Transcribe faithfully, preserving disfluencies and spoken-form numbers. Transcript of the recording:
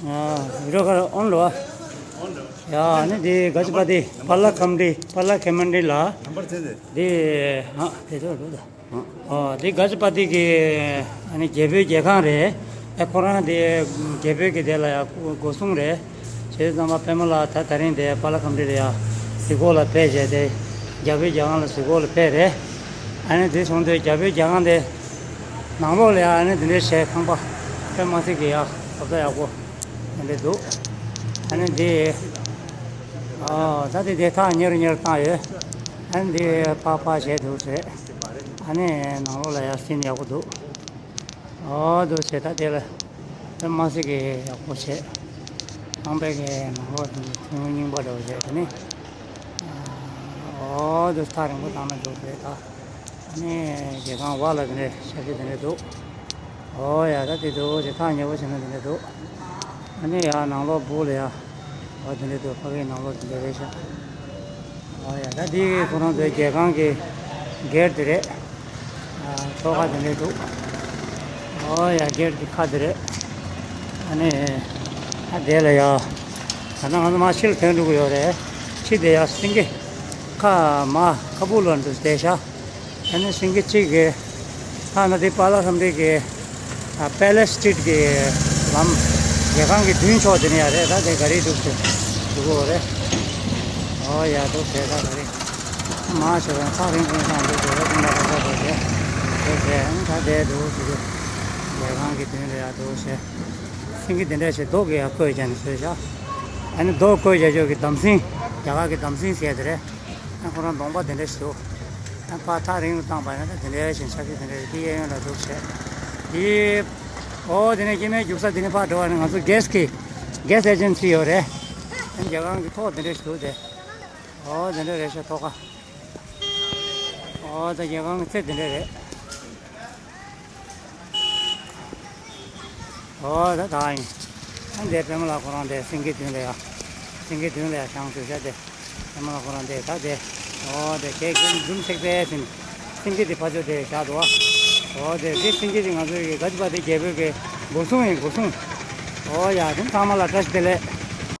ཨ། བི་ཌི་ཡོ་ཁར་ཨོན་རེད་བ། ཡ། ཨ་ནི་དེ་ག་ཅི་པ་དེ་པ་ལ་ཁམ་རི་པ་ལ་ཁེ་མན་རི་ལ། དེ་ཨ་དེ་ཚོ་འགྲོ་ད། ཨོ་དེ་ག་ཅི་པ་དེ་གི་ཨ་ནི་རྒྱལ་པོའི་རྒྱལ་ཁང་རེད། ཨེ་ཁོ་རང་དེ་རྒྱལ་པོའི་གི་དེ་ལ་ཡ་སྒོ་སྲུང་རེད། བྱས་ཙང་མ་པད་མ་ལགས་ད་ད་རིང་དེ་པ་ལ་ཁམ་རི་ལ་ཡ་གཟིགས་སྐོར་ལ་ཕེབས་བྱས་དེ་རྒྱལ་པོའི་རྒྱལ་ཁང་ལ་གཟིགས་སྐོར་ལ་ཕེབས་རེད། ཨ་ནི་དེ་སོང་དུས་རྒྱལ་པོའི་རྒྱལ་ཁང་དེ་ནང་ལོགས་ལ་ཡ་ཨ་ནི་དེ་འདྲའི་བྱས་ཁང་པ་དཔེ་མ་སྲིད་ཀྱི་ཡ་བཟོ་ལྟ་ཡག་པོ་དེ་འདྲ་འདུག་ཨ་ནི་དེ་ཨ་ད་དེ་དེ་ཐག་ཉེ་རུ་ཉེ་རུ་བཏང་ཡོད། ཨ་ནི་དེ་ཕག་ཕག་བྱས་འདུག་ཟེར། ཨ་ནི་ནང་ལོགས་ལ་ཡ་སིན་ཡག་པོ་འདུག་ཨོ་འདུག་ཟེར། ད་དེ་ལ་དཔེ་མ་སྲིད་ཀྱི་ཡག་པོ་བྱས། ཁང་པའི་གི་ནང་ལོགས་དེ་ཐུང་རྙིང་པ་འདྲ་བོ་བྱས་དེ་ནི། ཨོ་འདུག་ཐག་རིང་པོ་བཏང་ན་འདུག་ཟེར་ད། ཨ་ནི་རྒྱལ་ཁང་བ་ལ་དེ་འདྲའི་ཤག་ཤག་དེ་འདྲ་འདུག་ཨོ་ཡ་ད་དེ་འདུག་ཅེས་ཐག་ཉེ་པོ་བྱས་ན་དེ་འདྲ་འདུག་ཨ་ནི་ཡ་ནང་ལོགས་སྦུག་ལ་ཡ། ཨོ་དེ་འདྲ་འདུག་ཕ་གིའི་ནང་ལོགས་དེ་འདྲ་རེད་ཤག་ཨོ་ཡ་ད་འདི་ཁོ་རང་ཚོའི་རྒྱལ་ཁང་གི་སྒེར་དེ་རེད། ཨ་ཐོག་ཁ་དེ་འདྲ་འདུག་ཨོ་ཡ་སྒེར་གྱི་ཁ་དེ་རེད། ཨ་ནི་ཨ་དེ་ལ་ཡ། ད་ནང་ང་ཚོ་མ་ཕྱིར་ཐོན་འགྲོ་གི་ཡོད་རེད། ཕྱི་དེ་ཡ་སེང་གེ་ཁ་མ་ཁ་སྦུག་ལ་འདུག་བསྡད་ཤག་ཨ་ནི་སེང་གེ་གཅིག་གི་ཐ་ན་དེ་པཱ་ལགས་ཁམས་རི་གི་ཨ་པེ་ལེ་སི་སི་ཊི་རིཊ་གི་ལམ་རྒྱལ་ཁང་གི་མདུན་ཕྱོགས་དེ་ནས་ཡ་རེད། ད་དེ་ག་རེ་འདུག་ཟེར་འདུག་གོ་རེད། ཨོ་ཡ་འདུག་ཟེར་ད་ག་རེ་མ་ཞེས་པའི་ཐག་རིང་རིང་སང་འདུག་གོ་རེད། ཀུན་ད་ག་ས་གོ་རེད་འདུག་ཟེར། ཨ་ནི་ད་དེ་འདུག་ཟེར་རྒྱལ་ཁང་གི་མདུན་ལ་ཡ་འདུག་ཟེར། སེང་གེ་དེ་འདྲ་ཞིག་རྡོ་གིས་ཡ་བརྐོས་བྱས་ནས་བཟོས་ཤག་ཨ་ནི་རྡོ་བརྐོས་བྱས་ཆོག་གི་འདམ་སེང་རྒྱ་གར་གི་འདམ་སེང་ཟེར་དེ་རེད། ཨ་ཁོ་རང་གདོང་པ་དེ་འདྲ་ཞིག་འདུག་ཨ་ཕར་ཐག་རིང་རུ་བཏང་པ་ཡིན་ན་ད་དེ་འདྲ་ཞིག་ཆགས་ཀྱི་དེ་འདྲ་རེད། དེ་གཡས་གཡོན་ལ་འདུག་བྱས། དེ་ཨོ་དེ་ནས་སྐྱེ་དམན་རྒྱུག་ས་དེ་ནས་ཕར་འགྲོ་བ་ནི་ང་ཚོ་གེ་སི་གི་གེ་སི་ཨེ་ཇེན་སི་ཡོད་རེད། ཨ་ནི་རྒྱལ་ཁང་གི་ཐོག་དེ་འདྲ་ཞིག་འདུག་སྟེ། ཨོ་དེ་འདྲ་རེད་ཤག་ཐོག་ཁ། ཨོ་ད་རྒྱལ་ཁང་གི་རྩེ་དེ་འདྲ་རེད། ཨོ་ད་ད་ཡིན། ཨ་འདས་པད་མ་ལགས་ཁོ་རང་དེ་སེང་གེ་མདུན་ལ་ཡ། སེང་གེ་མདུན་ལ་ཡ་བཞེངས་བཞུགས་བྱས་ཏེ། པད་མ་ལགས་ཁོ་རང་དེ་ད་དེ། ཨོ་དེ་གས་གས་འཛུམ་ཚེག་ཚེག་ཟིན། སེང་གེ་དེ་ཕར་ཕྱོགས་དེ་བཞག་འདུག་ཨ། ཨོ་དེ་དེ་སེང་གེ་དེ་ང་ཚོ་ཡི་ག་ཅི་པ་དེ་རྒྱལ་པོའི་གི་སྒོ་སྲུང་ཡིན། སྒོ་སྲུང་། ཨོ་ཡ་དེ་ཚང་མ་ལ་བཀྲ་ཤིས་བདེ་ལེགས།